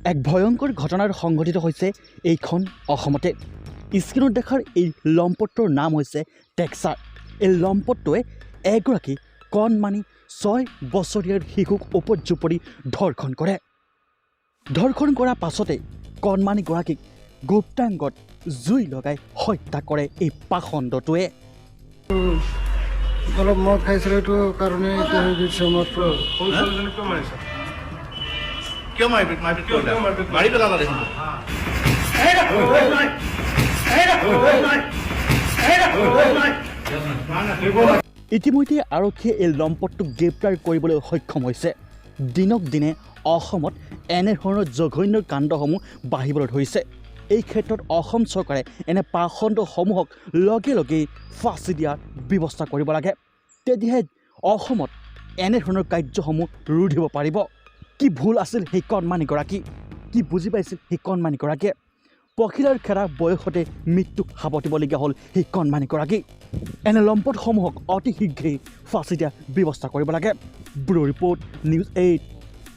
এক ভয়ংকৰ ঘটনাৰ সংঘটিত হৈছে এইখন অসমতে। স্ক্ৰীণত দেখাৰ এই লম্পটটোৰ নাম হৈছে টেক্সাৰ। এই লম্পটটোৱে এগৰাকী কণমানি 6 বছৰীয়া শিশুক উপৰ্যুপৰি ধৰ্ষণ কৰে। ধৰ্ষণ কৰাৰ পাছতে কণমানিগৰাকীক গুপ্তাংগত জুই লগাই হত্যা কৰে এই পাষণ্ডটোৱে। অলপ মদ খাইছিল, এইটো কাৰণে এইটো হৈ গৈছে। মদটো সৰু ছোৱালীজনীক কিয় মাৰিছা? কিয় মাৰপিট কৰিলা? মাৰি পেলালা দেখোন। ইতিমধ্যে আৰক্ষীয়ে এই লম্পটটোক গ্ৰেপ্তাৰ কৰিবলৈ সক্ষম হৈছে। দিনক দিনে অসমত এনেধৰণৰ জঘন্য কাণ্ডসমূহ বাঢ়িবলৈ ধৰিছে। এই ক্ষেত্ৰত অসম চৰকাৰে এনে পাষণ্ডসমূহক লগে লগেই ফাঁচি দিয়াৰ ব্যৱস্থা কৰিব লাগে, তেতিয়াহে অসমত এনেধৰণৰ কাৰ্যসমূহ ৰোধিব পাৰিব। কি ভুল আছিল সেই কণমানিগৰাকী? কি বুজি পাইছিল সেই কণমানিগৰাকীয়ে? পখিলাৰ খেদা বয়সতে মৃত্যুক সাৱটিবলগীয়া হ'ল সেই কণমানিগৰাকী। এনে লম্পটসমূহক অতি শীঘ্ৰেই ফাঁচি দিয়াৰ ব্যৱস্থা কৰিব লাগে। Bureau report, news 8।